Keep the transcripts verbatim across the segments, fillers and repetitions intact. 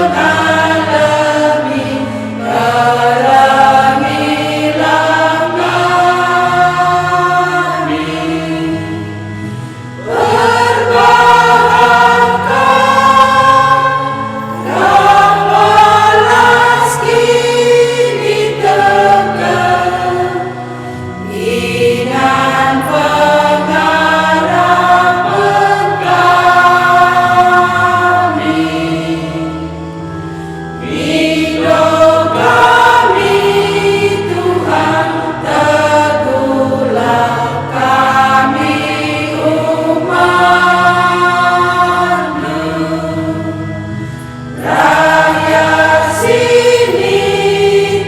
Ngalemi, gerangilah kami. Perbahankan, gelah belas kiniteken, ingan pengarapen kami. Pindo kami, Tuhan, teguhlah kami umatNdu. Raya sini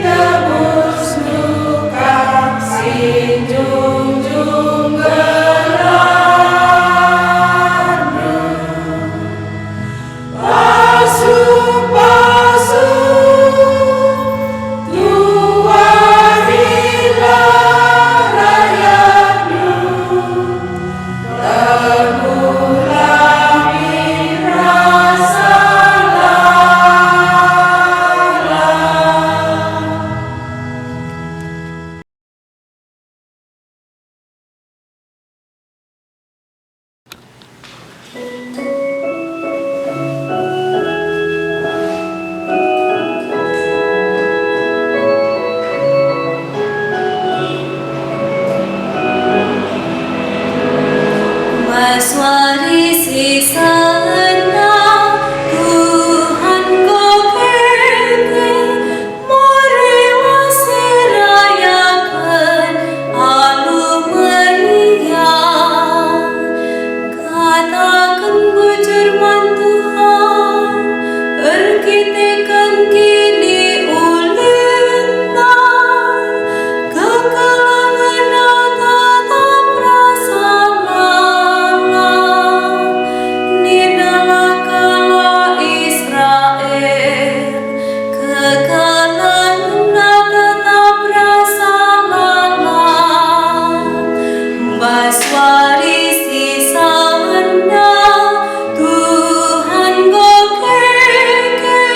tebusNdu kap si njunjung gelarNdu. Pasu-pasu, tuahilah rayatNdu, teguhlah rasa lalap. Bas wari si senda, Tuhan, enggo keke, meriah si rayaken alu meriah. Kataken bujur man Tuhan, erkiteken kiniulinna, kekelengenna tetap rasa lalap. Nindalah kalak Israel, kekelengenna tetap rasa lalap. Bas wari si senda, Tuhan enggo keke,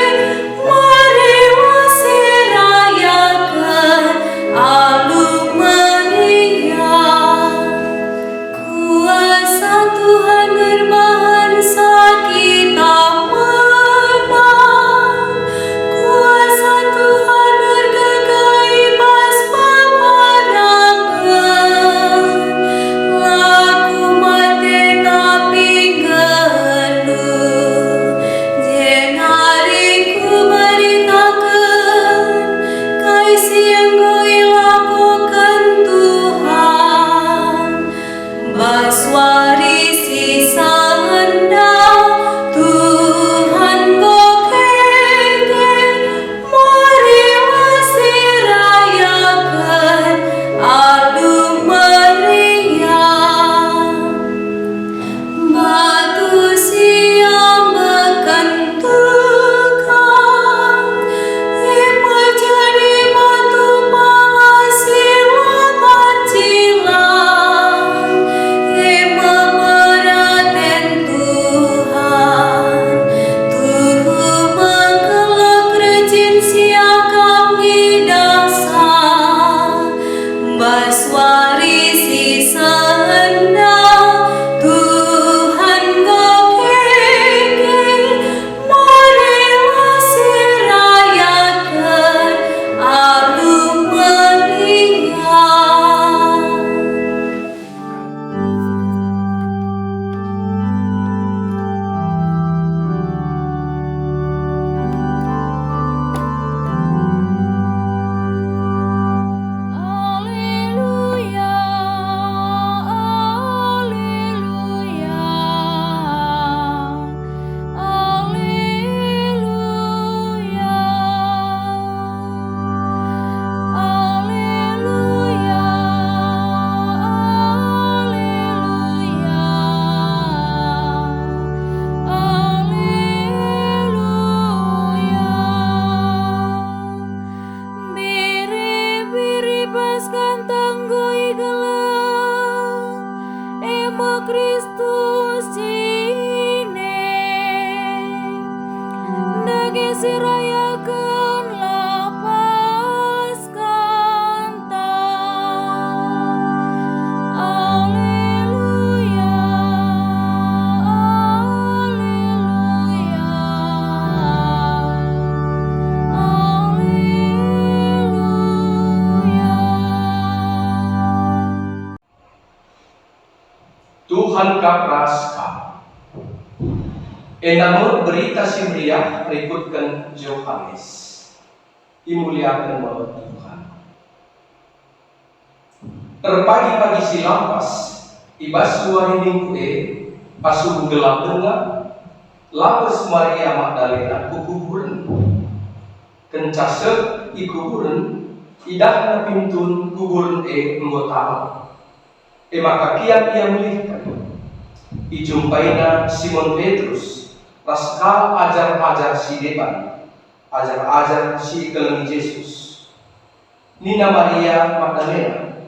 Si rayakenlah Paskanta. Aleluya, aleluya, aleluya. Tuhan kap ras kam. Enda me Berita Si Meriah rikutken Johanes. Imuliaken me Tuhan. Erpagi-pagi si lampas, i bas wari Minggu e, asum gelap denga, lawes Maria Magdalena ku kuburen. Kenca seh i kuburen, idahna pintun kuburen e enggo talang. E maka kiam ia mulihken. Ijumpaina Simon Petrus ras ka ajar-ajar si deban, ajar-ajar si ikelengi Jesus. Nina Maria Magdalena,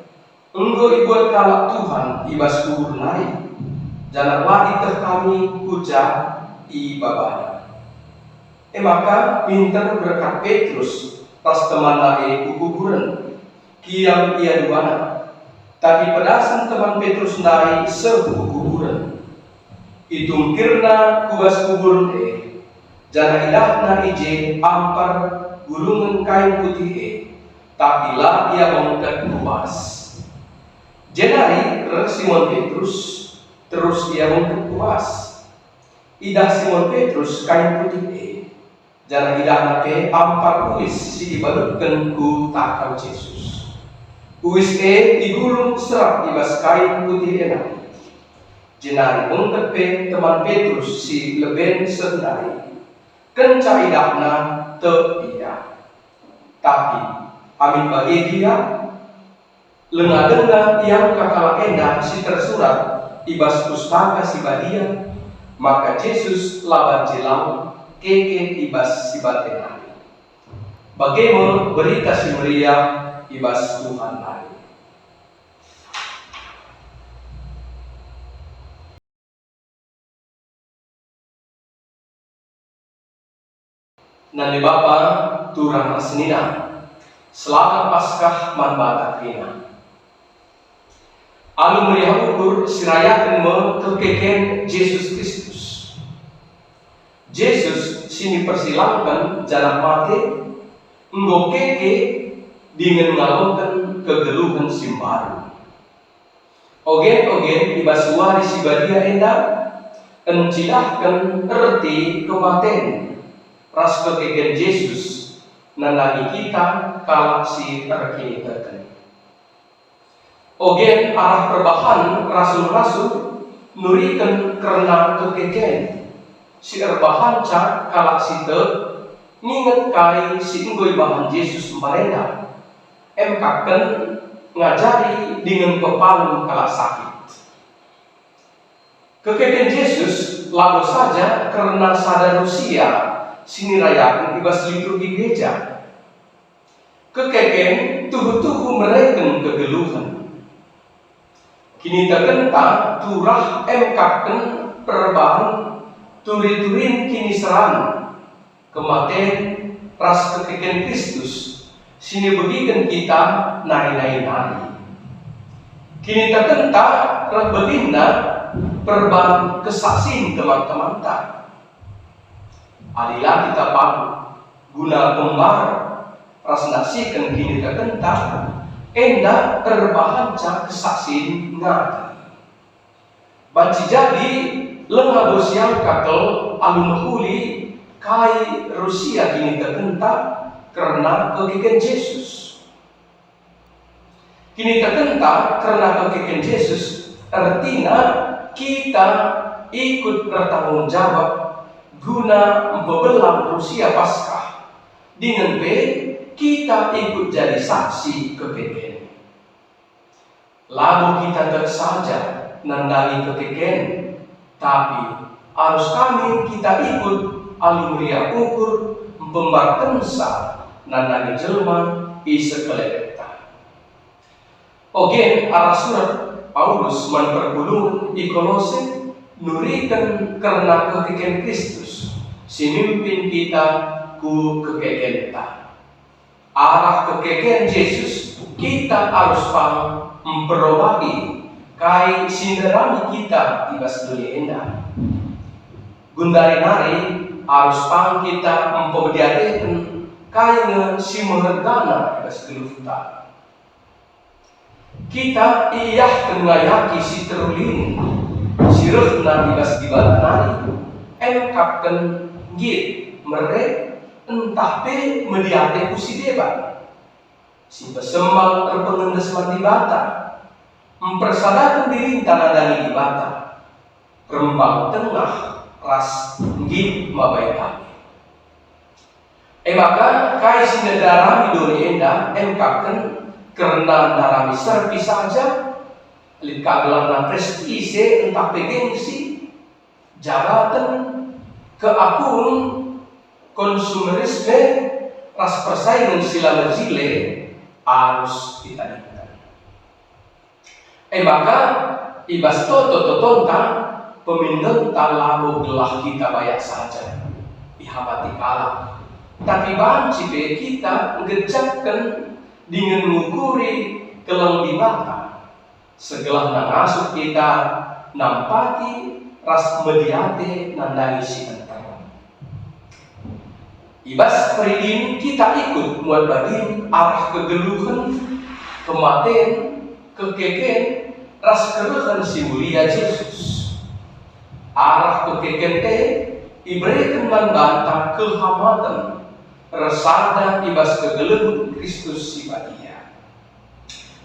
"Enggo ibuat kalak Tuhan i bas kubur nari, janah la ieteh kami ku ja ibabana." E maka minter berkat Petrus ras temanna e ku kuburen. Kiam ia duana. Tapi pedasen teman Petrus ndai seh ku kuburen. Itungkirna ku bas kuburen e, janah idahna i je ampar gulungen kain putih e, tapi la ia bengket ku bas. Jenari reh Simon Petrus, terus ia bengket ku bas. Idah Simon Petrus kain putih e, janah idahna pe ampar uis si ibalutken ku takal Jesus. Uis e igulung serap i bas kain putih e nari. Jenari bengket pe teman Petrus si leben seh ndai. Kenca idahna, tek ia. Tapi amin bage gia, lenga denga iangka kalak enda si tersurat i bas Pustaka Si Badia, maka Jesus la banci lau keke i bas si bage nari. Bage me Berita Si Meriah i bas Tuhan nari. Nande bapa, turang ras senina, Selamat Paskah man banta kerina. Alu meriah ukur si rayaken me kekeken Jesus Kristus. Jesus si nipersilangken janah mate, enggo keke dingen ngaloken kegeluhen si mbaru. Ogen-ogen i bas wari si badia enda encidahken erti kematen ras kekeken Jesus nandangi kita kalak si erkiniteken. Ogen arah perbahan rasul-rasul nuriken kerna kekeken si erbahanca kalak si tek nginget kai si enggo ibahan Jesus mbarenda, emkaken ngajari dingen pepalem kalak sakit. Kekeken Jesus labo saja kerna sada rusia si nirayaken i bas liturgi gereja. Kekeken tuhu-tuhu mereken kegeluhen. Kinitekenta turah emkaken perbahan turi-turin kiniseran, kematen, ras kekeken Kristus si nibegiken kita nari-nari nari. Kinitekenta reh belinna perban kesaksin teman-temanta. Adi la kita pang guna pembar ras naksiken kinitekenta, enda erbahanca kesaksin ngadi. Banci jadi, labo siangka kal alu mehuli kai rusia kinitekenta kerna kekeken Jesus. Kinitekenta kerna kekeken Jesus ertina kita ikut ertanggung jawab guna mpebelang rusia Paskah, dingen pe kita ikut jadi saksi kekeken. Labo kita tek saja nandangi kekeken, tapi arus kami kita ikut alu meriah ukur mpembarkenca nandangi jelma i sekelebetta. Ogen arah surat Paulus man perpulungen i Kolose nuriken kerna kekeken Kristus, si mimpin kita ku kekekenta. Arah kekeken Jesus, kita arus pang mperobahi kai si ndarami kita i bas doni enda. Gundari nari arus pang kita mpemediateken kai nge si mehergana i bas geluhta. Kita iahken ngayaki si terulin, si rehna i bas Dibata nari, emkapken nggit, mere, ntah pe mediate ku si deban. Si pesemang erpengendes man Dibata, mpersadaken dirinta nandangi Dibata, rembang tengah ras nggit mabai bage. E maka, kai si ndarami doni enda emkapken kerna ndarami serpi saja, lit ka gelarna prestise ntah pe gengsi, jabaten, keakun, konsumerisme, ras persaingen si la mejile arus itadingken. E maka, i bas toto-totonta, pemindenta labo gelah kita bayak saja ihapati kalak, tapi banci pe kita nggejakken dingen ngukuri keleng Dibata, segelahna ngasup kita nampati ras mediate nandangi si nterem. I bas peridin kita ikut muat bagin arah kegeluhen, kematen, kekeken, ras kerehen si mulia Jesus. Arah kekeken e ibereken man banta kehamaten, ersada i bas kegeluhen Kristus si badia.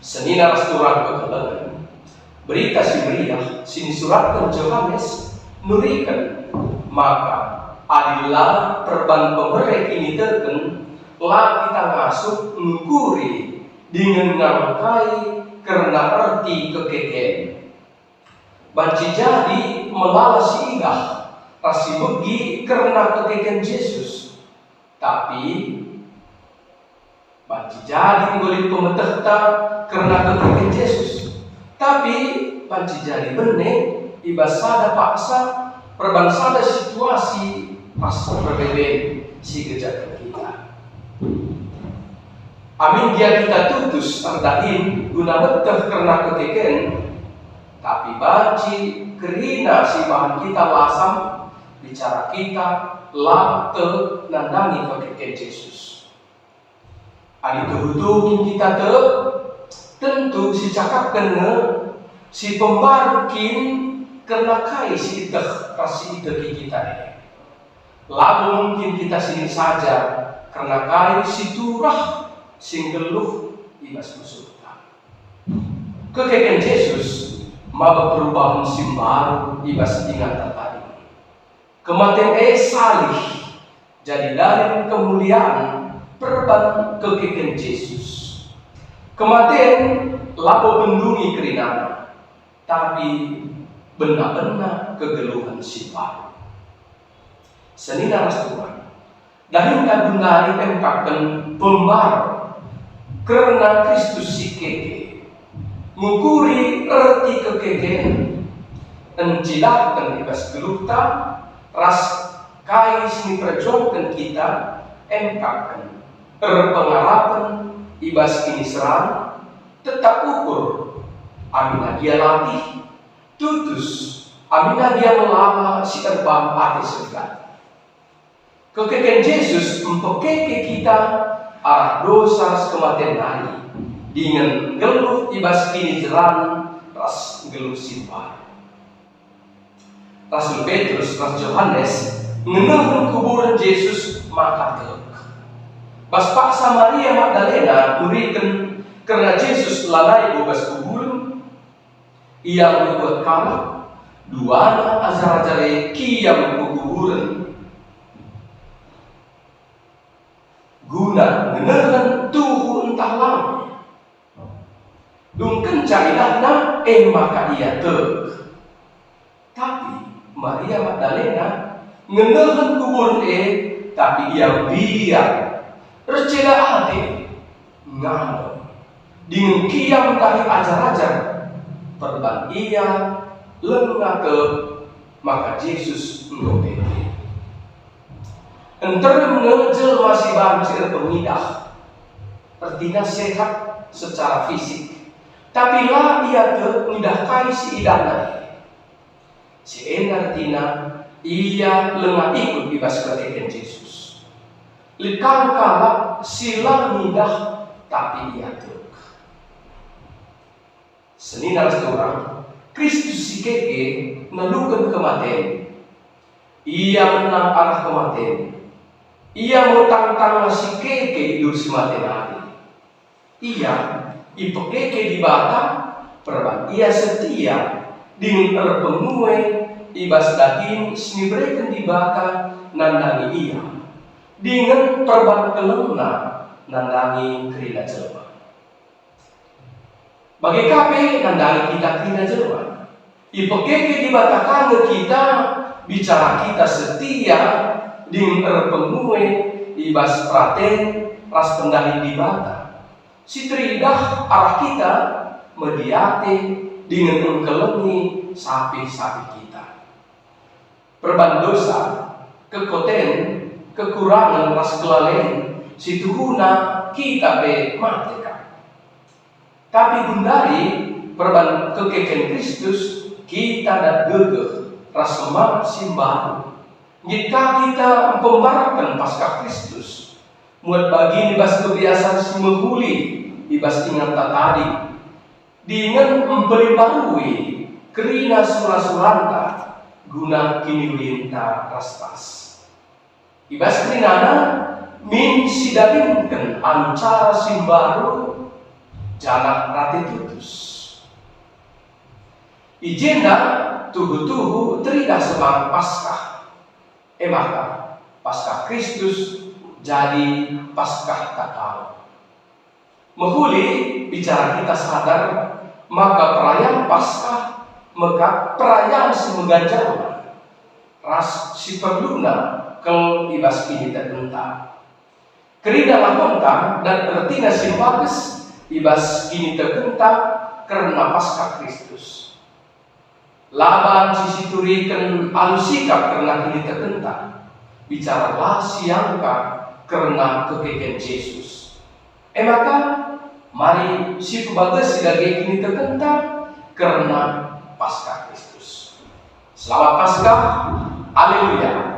Senina ras turang kekelengen, Berita Si Meriah si nisuratken Johanes nuriken maka adi la perban pemere kiniteken, la kita ngasup ngukuri dingen ngangkai kerna erti kekeken. Banci jadi melala si idah ras si begi kerna kekeken Jesus. Tapi banci jadi enggo lit pemetehta kerna kekeken Jesus. Tapi banci jadi bene i bas sada paksa perban sada situasi pas perbeben si gejaken kita. Amin gia kita tutus erdahin guna meteh kerna kekeken, tapi banci kerina si bahan kita lasam bicara kita la tek nandangi kekeken Jesus. Adi tuhu-tuhu kin kita tek, tentu si cakapken nge si pembaru kin kerna kai si ieteh ras si ieteki kita e. Labo mungkin kita sinik saja kerna kai si turah si nggeluh i bas pusuhta. Kekeken Jesus maba perubahen si mbaru i bas inganta tading. Kematen e salih jadi dalin kemulian perban kekeken Jesus. Kematen labo pendungi kerinana, tapi bena-bena kegeluhen si mbaru. Senina ras turang, dahin kami nari emkapken pembaru kerna Kristus si keke, ngukuri erti kekeken, encidahken i bas geluhta, ras kai si niperjuangken kita, emkapken erpengarapen i bas kiniseran, tetap ukur, amina gia latih, tutus, amina gia melala si erbahan ate segan. Kekeken Jesus mpekeke kita arah dosa ras kematen nari, dingen nggeluh i bas kiniseran ras nggeluh si mbaru. Rasul Petrus ras Johanes ngenehen kuburen Jesus maka tek. Bas paksa Maria Magdalena nuriken kerna Jesus lanai ku bas kuburen, ia nggebuat kalak, duana ajar-ajar e kiam ku kuburen. Guna ngenehen tuhu ntah lang. Dung kenca idahna, e maka ia tek. Tapi Maria Magdalena ngenehen kuburen e, tapi ia mbiar, erceda ate, ngalo, dingen kiam ndahi ajar-ajar, perban ia langa tek maka Jesus enggo bage. Nterem nge jelma si banci erpengidah, ertina sehat secara fisik, tapi la ia tek ngidah kai si idahna e. Si enda ertina ia langa ikut i bas kekeken Jesus. Lit kal kalak si la ngidah, tapi ia tek. Senina ras turang, Kristus si keke naluken kematen. Ia menang arah kematen. Ia me tangtangna si keke i bas si mate nari. Ia ipekeke Dibata, perban ia setia dingen erpenguhe i bas daging si nibereken Dibata nandangi ia, dingen perban kelengna nandangi kerina jelma. Bage ka pe nandangi kita kerina jelma. Ipekeke Dibata ka nge kita, bicara kita setia dingen erpenguhe i bas peraten ras pendahin Dibata, si teridah arah kita mediate dingen engkelengi sapih-sapih kita. Perban dosa, kekoten, kekurangen ras kelalen, si tuhuna kita pe mate kap. Tapi gundari perban kekeken Kristus, kita dat gegeh ras semangat si mbaru. Nggit ka kita mpembarken Paskah Kristus, muat bagin i bas kebiasan si mehuli i bas ingatta tading, dingen mpelimbarui kerina sura-suranta guna kiniulinta ras tas. I bas kerinana min sidalinken alu cara si mbaru janah rate tutus. I jenda tuhu-tuhu teridah semangat Paskah. E maka, Paskah Kristus jadi Paskahta kal. Mehuli bicara kita sadar maka perayaan Paskah mekap perayaan si meganjangna ras si perluna kal i bas kinitekenta. Kerina lahunta dan ertina si mpakes i bas kinitekenta kerna Paskah Kristus. La banci situriken alu sikap kerna kinitekenta, bicara la siangka kerna kekeken Jesus. E maka, mari sipebagesi dage kinitekenta kerna Paskah Kristus. Selamat Paskah, Aleluya!